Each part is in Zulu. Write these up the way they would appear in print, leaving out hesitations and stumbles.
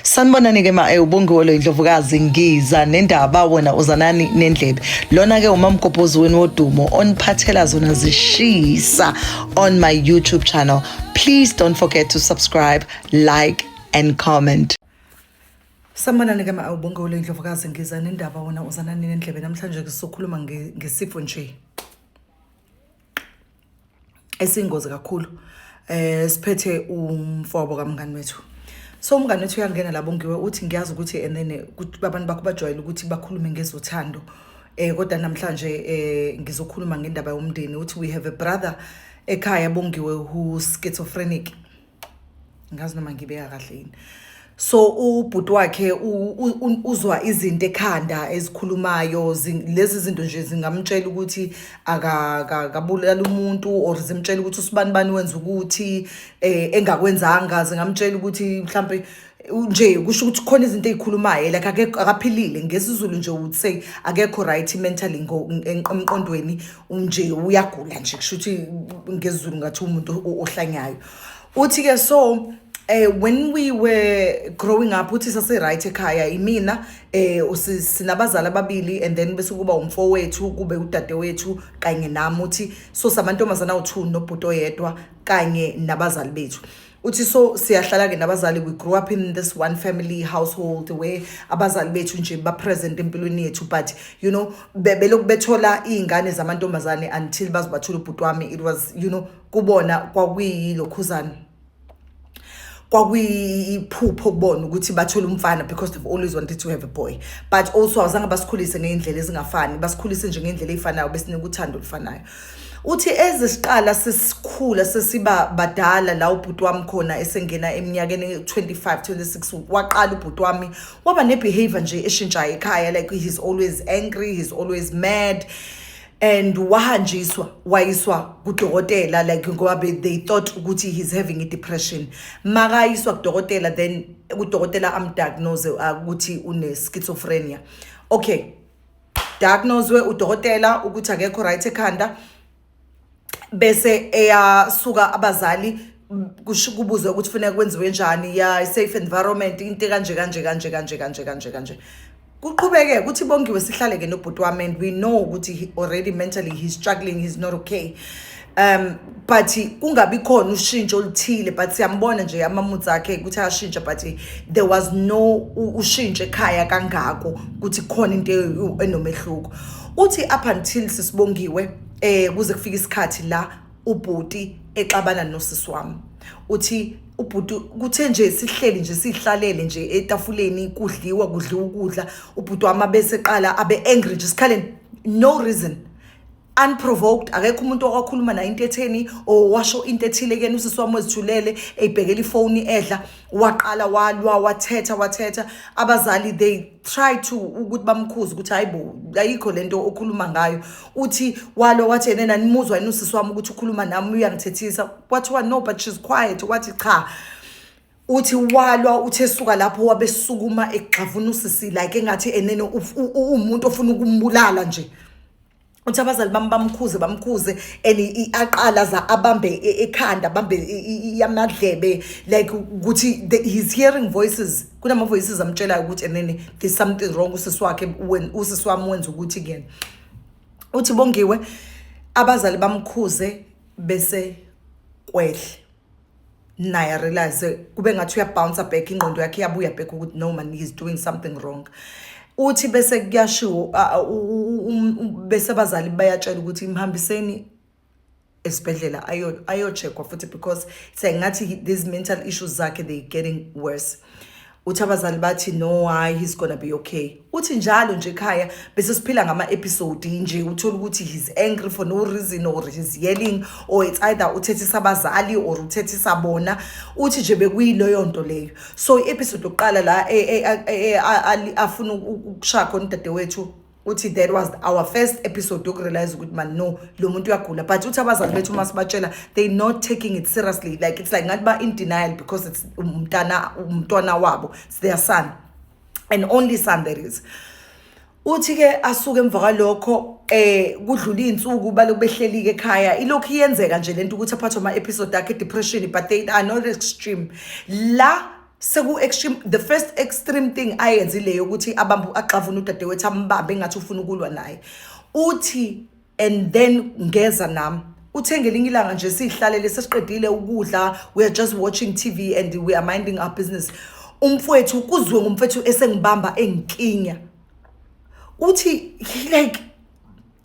Sanibonani-ke ma ubongiwe lo indlovukazi ngiza nendaba wena uzanani nendlebe. Lona-ke umamgobhozi wenu wodumo oniphathela zona zishisa on my YouTube channel. Please don't forget to subscribe, like and comment. Sanibonani ke ma ubongiwe lo indlovukazi ngiza nendaba wena uzanani nendlebe. Namhlanje sizokhuluma ngesifo nje esiyingozi kakhulu siphethe umfowabo kamngani wethu. So umngani wethu uyangena la, Bongiwe, uthi ngiyazi ukuthi and then abantu bakho bajwayele ukuthi bakhulume ngezothando, kodwa namhlanje ngizokhuluma ngendaba yomndeni. Uthi we have a brother ekhaya, Bongiwe, who schizophrenic. Ngazi noma ngibeka kahle yini. So ubhuti wakhe uzwa izinto ekhanda ezikhulumayo, lezi zinto nje zingamtshela ukuthi akabulala umuntu or zimtshela ukuthi usibani bani wenza ukuthi engakwenzanga, zingamtshela ukuthi mhlambe nje kusho ukuthi khona izinto ey'khulumayo, like akekho, akaphilile. NgesiZulu nje would say akekho right mentally, emqondweni nje uyagula nje, kusho ukuthi ngesiZulu ngathi umuntu ohlanyayo. Uthi-ke so when we were growing up, uthi sase right ekhaya, imina sinabazali ababili and then bese kuba umfowethu, kube udadewethu kanye nami. Uthi so samantombazana awu-2 nobhuti oyedwa kanye nabazali bethu. Uthi so siyahlala ke nabazali, we grew up in this one family household where abazali bethu nje ba present empilweni yethu, but belokhu bethola iy'ngane zamantombazane until baze bathola ubhuti wami. It was kubona kwakuyilokhuzana, kwakuyiphupho kubona ukuthi bathole umfana because they've always wanted to have a boy. But also awuzange basikhulise ngey'ndlela ezingafani, basikhulise nje ngendlela ey'fanayo, besinika uthando olufanayo. Uthi ezisiqala sesikhula, sesiba badala, la ubhuti wami khona esengena eminyakeni 25 26, waqala ubhuti wami waba ne-behavior nje eshintshayo ekhaya, like he's always angry, he's always mad, and wahanjiswa wayiswa kudokotela, like ngoba they thought ukuthi he's having a depression. Makayiswa kudokotela, then udokotela amdiagnose ukuthi une schizophrenia. Okay, diagnoswe udokotela ukuthi akekho right ekhanda, bese eyasuka abazali kusho kubuzwe ukuthi kufuneka kwenziwe njani, ya safe environment, into kanje kanje kanje kanje kanje kanje kanje. Kuqhubeke ukuthi, Bongiwe, sihlale ke nobhuti wami and we know ukuthi already mentally he's struggling, he's not okay, but kungabi khona ushintsho oluthile, but siyambona nje ama-moods akhe ukuthi ayashintsha, but there was no ushintsho ekhaya kangako ukuthi khona into enomehluko. Uthi up until sisibongiwe kuze kufike isikhathi la ubhuti exabana nosisi wami. Uthi ubhuti kuthe nje sihleli nje, sihlalele nje etafuleni, kudliwa kudliwa ukudla, ubhuti wami abese qala abe angry nje sikhaleni, no reason, unprovoked. Akekho umuntu owakhuluma naye into etheni or washo into ethile kuyena. Usisi wami wezithulele eyibhekela ifoni edla, waqala walwa, wathetha wathetha. Abazali, they try to ukuthi bamkhuze ukuthi hayibo, ayikho lento okhuluma ngayo. Uthi walwa, wathi yena nimuzwa yini usisi wami ukuthi ukhuluma nami, uyangithethisa? Kwathiwa no, but she's quiet. Wathi cha. Uthi walwa, uthi esuka lapho wabesukuma egxavuna usisi like engathi enene umuntu ofuna ukumbulala nje. Uthi abazali bami bamkhuze bamkhuze and aqala za abambe ekhanda, abambe amadlebe, like ukuthi he's hearing voices, kunama voices amtshelayo ukuthi and then there's something wrong, usisi wakhe usisi wami wenza ukuthi kuyena. Uthi, Bongiwe, abazali bamkhuze bese kwehle naye realize kube ngathi uyabounce back, ingqondo yakhe iyabuya back ukuthi no man, he's doing something wrong. Uthi bese kuyashiwo bese abazali bayatshela ukuthi imhambiseni esibhedlela ayo-checkwa futhi because it's like ngathi these mental issues zakhe, they getting worse. Uthi abazali bathi no, hayi, he's gonna be okay. Uthi njalo nje ekhaya bese siphila ngama-episode nje, uthola ukuthi he's angry for no reason or he's yelling or it's either uthethisa abazali or uthethisa bona. Uthi nje bekuyileyo nto leyo. So i-episode yokuqala la afuna ukushaya khona udadewethu, uthi that was our first episode yokurealize ukuthi man, no, lo muntu uyagula. But uthi abazali bethu uma sibatshela, they not taking it seriously, like it's like ngathi ba in denial because it's umntwana wabo, it's their son and only son that is. Uthi ke asuke emva kwalokho, kudlula izinsuku, baloku behleli ke ekhaya, ilokhu iyenzeka nje lento ukuthi aphathwe ama episode akhe depression, but they are not extreme la. Seku-extreme, the first extreme thing ayenzileyo ukuthi abambe, axavune udadewethu, ambambe engathi ufuna ukulwa naye. Uthi and then ngeza nami, uthe ngelinye ilanga nje sihlalele, sesiqedile ukudla, we are just watching TV and we are minding our business, umfowethu kuzwe ngumfowethu esengibamba engikinya. Uthi like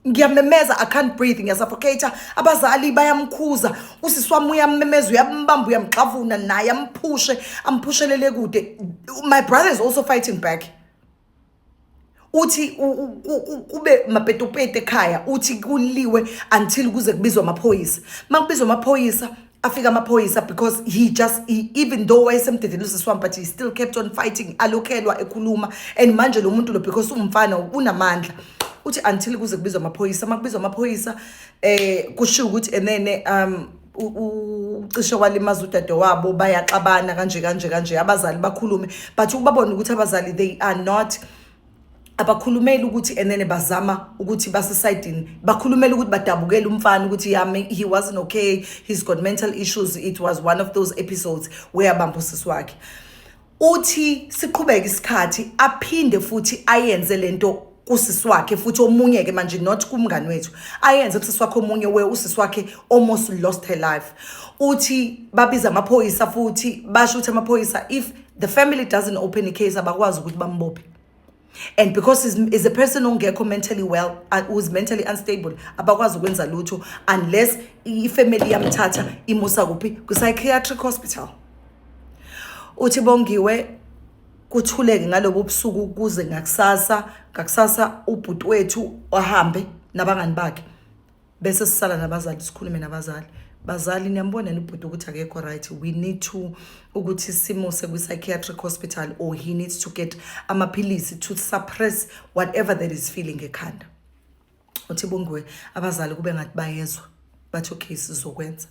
ngiyamemeza, I can't breathe, ngiyasuffocate. Abazali bayamkhuza, usisi wami uyamemeza, uyambamba, uyamxavuna naye, amphushe, amphushelele kude. My brother is also fighting back. Uthi kube mapetupete ekhaya, uthi kuliwe until kuze kubizwa amaphoyisa. Makubizwa amaphoyisa, afika amaphoyisa because he just he, even though wayesemdedela usisi wami, but he still kept on fighting, alokhelwa ekhuluma. And manje lo muntu lo, because umfana unamandla, uthi until kuze kubizwa amaphoyisa. Makubizwa amaphoyisa, kushiwo ukuthi enene ucishe walimaza udade wabo, bayaxabana kanje kanje kanje. Abazali bakhulume, but ukubabona ukuthi abazali, they are not, abakhulumeli ukuthi enene bazama ukuthi basesayidini, bakhulumela ukuthi badabukele umfana, ukuthi yami he wasn't okay, he's got mental issues, it was one of those episodes where abamba usisi wakhe. Uthi siqhubeke isikhathi, aphinde futhi ayenze lento kusisi wakhe futhi omunye ke manje, not kumngani wethu, ayenze kusisi wakhe omunye where usisi wakhe almost lost her life. Uthi babiza amaphoyisa futhi, basho ukuthi amaphoyisa, if the family doesn't open a case, abakwazi ukuthi bambophe, and because is a person ongekho mentally well, who's mentally unstable, abakwazi ukwenza lutho unless ifamily yamthatha imusa kuphi, ku-psychiatric hospital. Uthi Bongiwe kuthuleke ngalobo busuku kuze ngakusasa. Ngakusasa ubhuti wethu ahambe nabangani bakhe, bese sisala nabazali, sikhulume nabazali. Bazali, niyambona yini ubhuti ukuthi akekho right? We need to ukuthi simuse kwi-psychiatric hospital or he needs to get amaphilisi to suppress whatever that is feeling ekhanda. Uthi Bongiwe abazali kube ngathi bayezwa, bathi okay, sizokwenza.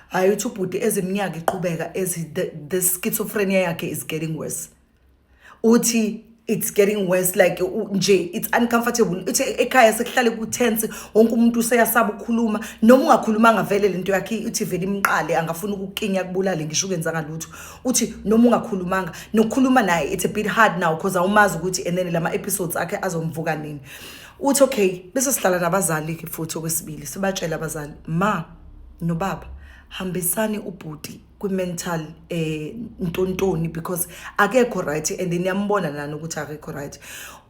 Hayi, uthi ubhuti ezeminyaka iqhubeka, as the schizophrenia yakhe is getting worse. Uthi it's getting worse, like nje it's uncomfortable. Uthi ekhaya sekuhlale ku-tense, wonke umuntu useyasaba ukukhuluma, noma ungakhulumanga vele lento yakhe uthi vele imqale, angafuna ukukinya, kubulale ngisho ukenzanga lutho. Uthi noma ungakhulumanga, nokukhuluma naye it's a bit hard now because awumazi ukuthi and then lama episodes akhe azomvuka nini. Uthi okay, bese sihlala nabazali-ke futhi okwesibili, sibatshele abazali, ma nobaba, hambisani ubhuti kwi-mental ntontoni because akekho right and niyambona nani ukuthi akekho right.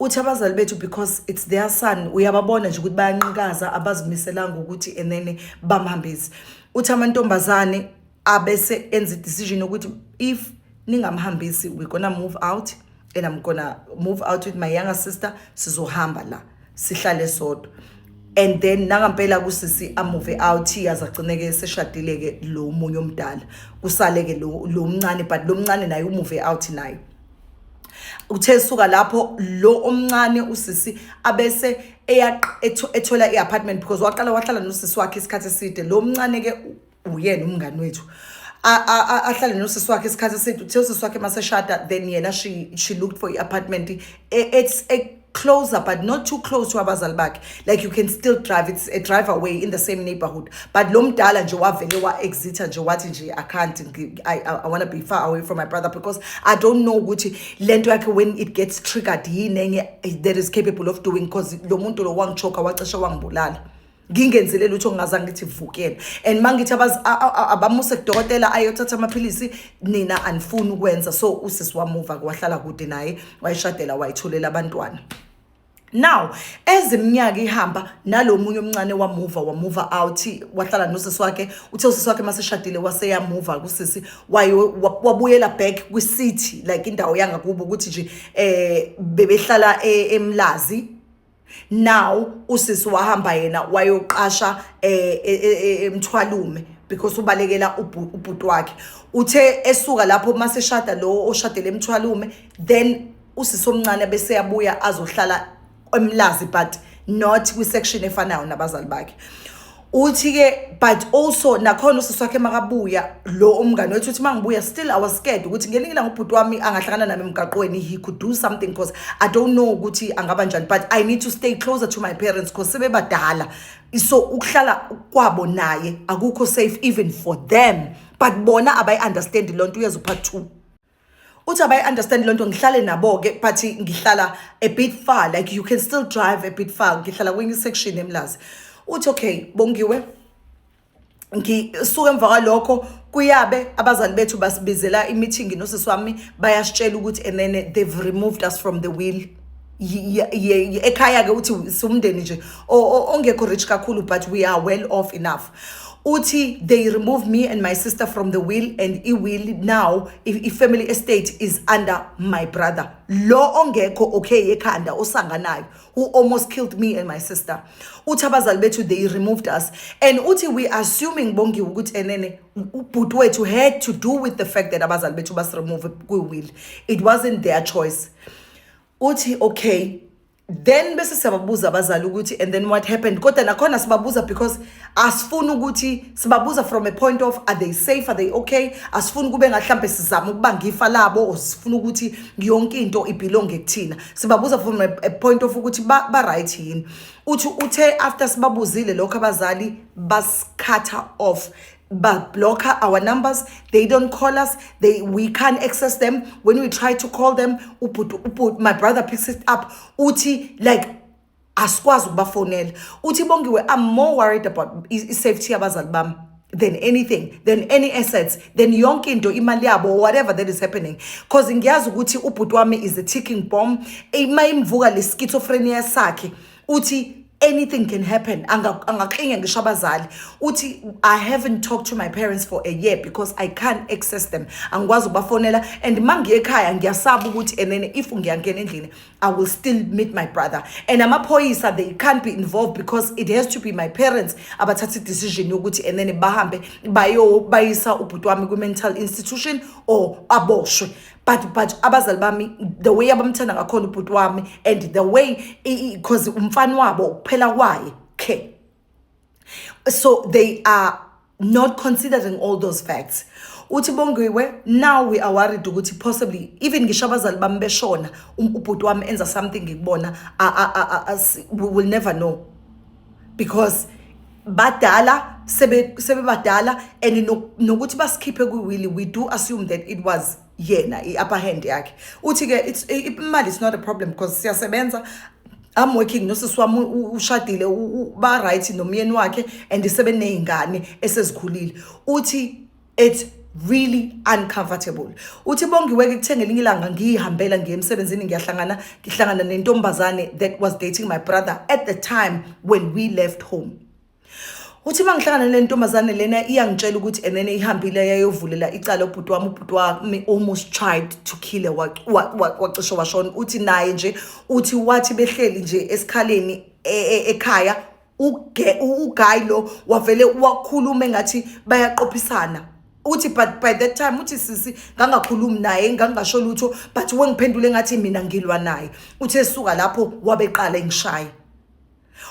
Uthi abazali bethu, because it's their son, uyababona nje ukuthi bayanqikaza, abazimiselanga ukuthi and then bamhambise. Uthi amantombazane abese enza i-decision yokuthi if ningamhambisi, we're gonna move out and I'm gonna move out with my younger sister, sizohamba la sihlale sodwa. And then nangampela kusisi amove out, yaze agcine-ke seshadile-ke lo munye omdala, kusale-ke lo mncane, but lo mncane naye umove out naye. Uthe suka lapho lo omncane usisi abese ethola i-apartment because waqala wahlala nosisi wakhe isikhathi eside. Lo mncane ke uyena umngani wethu, ahlale nosisi wakhe isikhathi eside. Uthe usisi wakhe maseshada, then yena she looked for i-apartment. It's a closer but not too close to abazali bakhe, like you can still drive, it's a drive away in the same neighborhood. But lo mdala nje wavele wa-exita nje, wathi nje I can't, I want to be far away from my brother because I don't know ukuthi lento yakhe when it gets triggered yini enye that is capable of doing, because lo muntu lo wangichoka, wacishe wangibulala ngingenzele lutho, ngingazange ngithi vukela. And mangithi abamuse kudokotela ayothatha amaphilisi, nina anifuni ukwenza. So usisi wamuva wahlala kude naye, wayishadela, wayitholela abantwana. Now eziminyaka ihamba, nalo munye omncane wamuva, wamuva out, wahlala nosisi wakhe. Uthe usisi wakhe maseshadile waseyamuva kusisi, wabuyela back kwi-city, like indawo yangakubo, ukuthi nje bebehlala eMlazi. Now usisi wahamba yena wayoqasha eMthwalume because ubalekela ubhuti wakhe. Uthe esuka lapho maseshada lo oshadele eMthwalume, then usisi omncane bese yabuya azohlala eMlazi, but not kwi-section efanayo nabazali bakhe. Uthi-ke but also nakhona usisi wakhe makabuya, lo umngane wethu uthi mangibuya still I was scared ukuthi ngelinye ilanga ubhuti wami angahlangana nami emgaqweni, he could do something because I don't know ukuthi angaba njani, but I need to stay closer to my parents because sebebadala, so ukuhlala kwabo naye akukho safe even for them, but bona abayi-understand loo nto. Uyeza part two. Uthi abayi-understand loo nto. Ngihlale nabo-ke, but ngihlala a bit far, like you can still drive a bit far. Ngihlala kwenye section eMlazi. Uthi okay Bongiwe, ngisuke emva kwalokho kuyabe abazali bethu basibizela i-meeting nosisi wami, bayasitshela ukuthi and then they've removed us from the will. Ekhaya-ke uthi siwumndeni nje ongekho rich kakhulu, but we are well off enough. Uthi they remove me and my sister from the will, and i-will now, i-family estate is under my brother lo ongekho okay ekhanda, osanganayo, who almost killed me and my sister. Uthi abazali bethu, they removed us, and uthi we assuming, Bongiwe, ukuthi enene ubhuti wethu had to do with the fact that abazali bethu basiremove kwi-will. It wasn't their choice. Uthi okay, then bese siyababuza abazali ukuthi and then what happened? Kodwa nakhona sibabuza because asifuni ukuthi, sibabuza from a point of, are they safe, are they okay? Asifuni kube ngahlambe sizama ukubanga ifa labo or sifuna ukuthi yonke into ibelonge kuthina. Sibabuza from a point of ukuthi ba right yini. Uthi uthe after sibabuzile lokho, abazali basi-cut off, ba-block our numbers. They don't call us, they we can't access them. When we try to call them, ubhuti, my brother picks it up. Uthi like asikwazi ukubafonela. Uthi Bongiwe, I'm more worried about i-safety yabazali bami than anything, than any assets, than yonke into, imali yabo, or whatever that is happening, cause ngiyazi ukuthi ubhuti wami is a ticking bomb. Ima imvuka le schizophrenia sakhe, uthi anything can happen. Angaklinga ngisho abazali. Uthi I haven't talked to my parents for a year because I can't access them, angikwazi ukubafonela, and mangiye ekhaya ngiyasaba ukuthi and then if ngiyangena endlini I will still meet my brother, and amaphoyisa, they can't be involved because it has to be my parents abathatha i-decision yokuthi and then bahambe bayo bayisa ubhuti wami kwi-mental institution or aboshwe. But abazali bami, the way abamthanda ngakhona ubhuti wami and the way, because umfana wabo kuphela kwaye okay, so they are not considering all those facts. Uthi Bongiwe, now we are worried ukuthi possibly even ngisho abazali bami beshona, ubhuti wami enza something ngikubona, we will never know because badala, sebebadala, and nokuthi basikhiphe kwi-will, we do assume that it was yena, i-upper hand yakhe. Uthi-ke imali is not a problem because siyasebenza, I'm working, nosisi wami ushadile, ba-right nomyeni wakhe and sebeney'ngane esezikhulile. Uthi it's really uncomfortable. Uthi Bongiwe-ke, kuthe ngelinye ilanga ngiyihambela ngiye emsebenzini, ngiyahlangana, ngihlangana nentombazane that was dating my brother at the time when we left home. Uthi uma ngihlangana nale ntombazane lena, iyangitshela ukuthi and then ihambile yayovulela icala ubhuti wami. Ubhuti wami almost tried to kill her, wacishe washona. Uthi naye nje, uthi wathi behleli nje esikhaleni ekhaya, uguy lo wavele wakhuluma engathi bayaqophisana. Uthi but by that time, uthi sisi ngangakhulumi naye, ngangasho lutho, but wengiphendule ngathi mina ngilwa naye. Uthi esuka lapho wabeqala engishaya.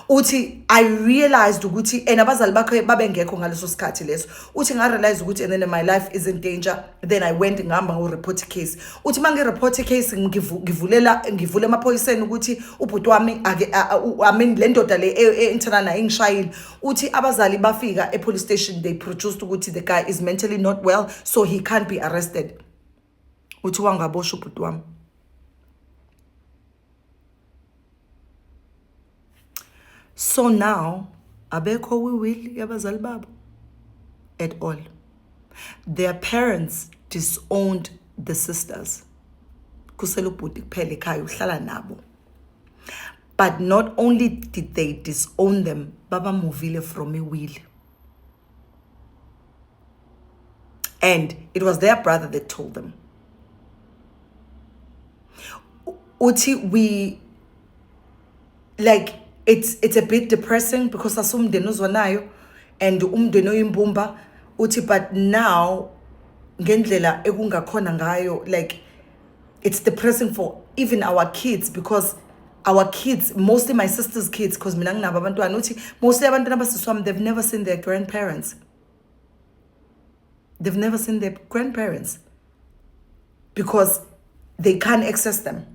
Uthi I realized ukuthi, and abazali bakhe babengekho ngaleso sikhathi leso, uthi nga-realize ukuthi and then my life is in danger. Then I went, ngihamba ngo-report case. Uthi uma ngi-report case, ngivulela, ngivule emaphoyiseni ukuthi ubhuti wami ake I mean le ndoda le entana naye ingishayile. Uthi abazali bafika e-police station, they produced ukuthi the guy is mentally not well, so he can't be arrested. Uthi wangaboshwa ubhuti wami. So now abekho kwi-will yabazali babo at all. Their parents disowned the sisters. Kusele ubhuti kuphela ekhaya, uhlala nabo. But not only did they disown them, babamuvile from i-will, and it was their brother that told them. Uthi we like, it's a bit depressing because asumndeni ozwanayo and umndeni oyimbumba. Uthi but now ngendlela ekungakhona ngayo, like it's depressing for even our kids, because our kids, mostly my sister's kids, because mina nginabo abantwana, uthi mostly abantwana basisi wami, they've never seen their grandparents. They've never seen their grandparents because they can't access them.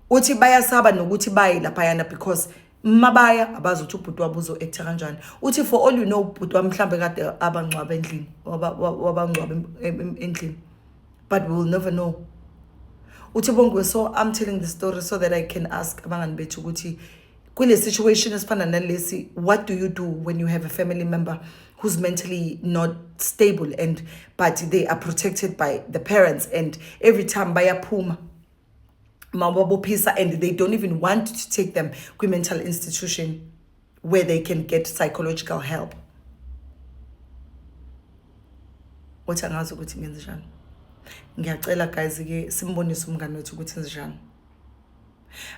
Uthi bayasaba nokuthi baye laphayana because mabaya abazi ukuthi ubhuti wabo uzo-acta kanjani. Uthi for all you know, ubhuti wami mhlambe kade abangcwaba endlini, wabangcwaba endlini, but we will never know. Uthi Bongiwe, so I'm telling the story so that I can ask abangani bethu ukuthi kule situation esifana nalesi, what do you do when you have a family member who's mentally not stable and but they are protected by the parents, and every time bayaphuma mababophisa and they don't even want to take them kwi-mental institution where they can get psychological help. Uthi angazi ukuthi ngenze njani. Ngiyacela guys ke simbonise umngane wethu ukuthi enze njani.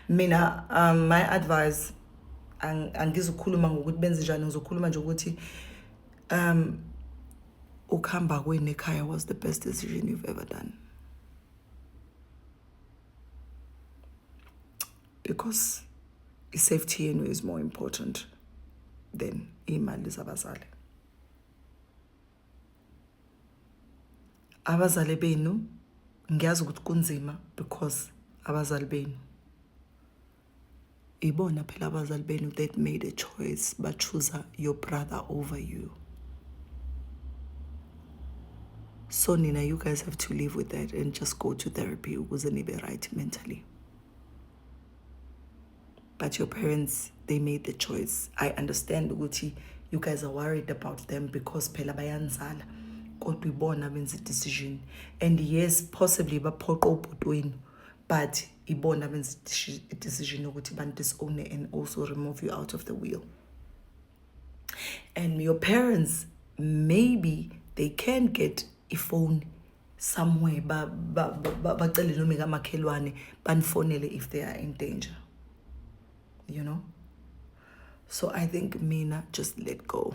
Mina my advice, angizukhuluma ngokuthi benze njani, ngizokhuluma nje ukuthi ukuhamba kwenu ekhaya was the best decision you've ever done. Because i-safety yenu is more important than iy'mali zabazali. Abazali benu ngiyazi ukuthi kunzima because abazali benu ibona phela abazali benu that made a choice, ba-choose your brother over you. So nina, you guys have to live with that and just go to therapy ukuze nibe right mentally. But your parents, they made the choice. I understand ukuthi you guys are worried about them because phela bayanzala, kodwa ibona benza decision. And yes, possibly baphoqa ubhuti wenu, but ibona benza decision ukuthi ban-disown and also remove you out of the will. And your parents, maybe they can get a phone somewhere, bacele noma ikamakhelwane banifonele if they are in danger, you know. So I think mina, just let go.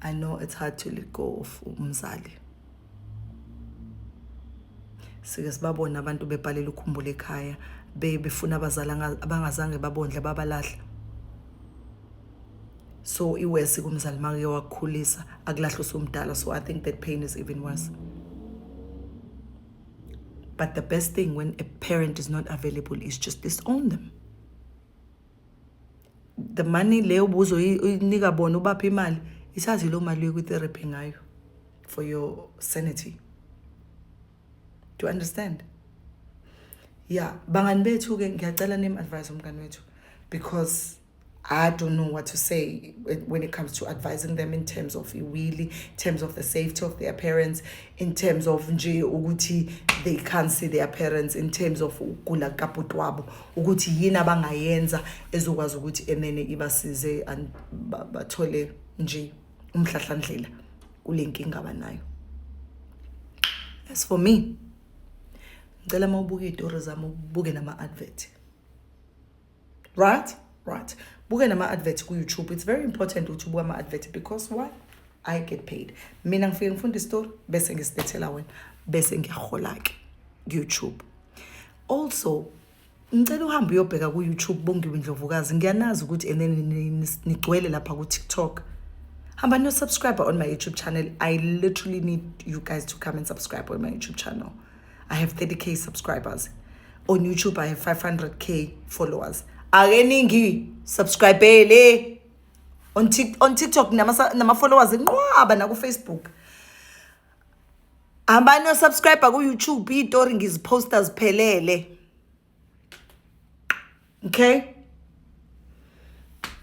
I know it's hard to let go of umzali. Sike sibabona abantu bebhalela ukhumbula ekhaya, befuna abazali abangazange babondle, babalahla. So iwesi kumzali make wakukhulisa akulahla usumdala. So I think that pain is even worse. But the best thing when a parent is not available is just disown them. The money leyo ubuzoyinika bona, ubapha imali, ithathe lo mali uye kwi-therapy ngayo for your sanity. Do you understand? Yeah, bangani bethu ke, ngiyacela nim-advise umngani wethu because I don't know what to say when it comes to advising them in terms of i-will, in terms of the safety of their parents, in terms of nje ukuthi they can't see their parents, in terms of ukugula kabhuti wabo, ukuthi yini abangayenza ezokwazi ukuthi enene ibasize and bathole nje umhlahlandlela kule nkinga abanayo. As for me, ngicela uma ubuka iy'tori zami ubuke nama-advert. Right? Right. Buke nama-advert ku-YouTube. It's very important ukuthi ubuke ama-advert because why? I get paid. Mina ngifike ngifunda isitori bese ngisilethela wena, bese ngiyahola-ke ku-YouTube. Also, ngicela uhambe uyobheka ku-YouTube Bongiwe Ndlovukazi. Ngiyanazi ukuthi and then nigcwele lapha ku-TikTok. Hamba niyo-subscribe on my YouTube channel. I literally need you guys to come and subscribe on my YouTube channel. I have 30K subscribers. On YouTube, I have 500K followers. Ake ningi subscribele. On TikTok nama followers inqwaba, na ku Facebook. Hamba niyo subscribe ku YouTube, izitori ngiziposta ziphelele. Okay?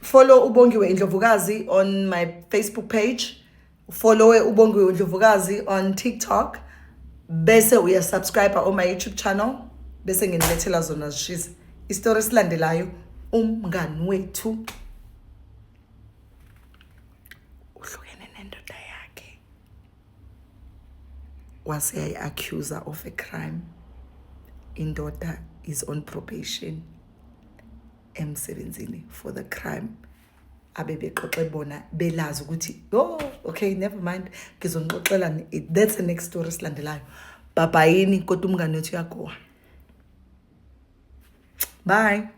Follow Ubongiwe Indlovukazi on my Facebook page. Follow Ubongiwe Indlovukazi on TikTok. Bese uya subscribe on my YouTube channel. Bese nginilethela zona zishisa. Isitori esilandelayo, umngani wethu uhlukene nendoda yakhe. Wase yayi-accuser of a crime. Indoda is on probation emsebenzini for the crime abebexoxe bona belazi ukuthi, oh okay, never mind, ngizonixoxela, that's the next story esilandelayo. Bhabhayini, kodwa umngane wethu uyagowa. Bye.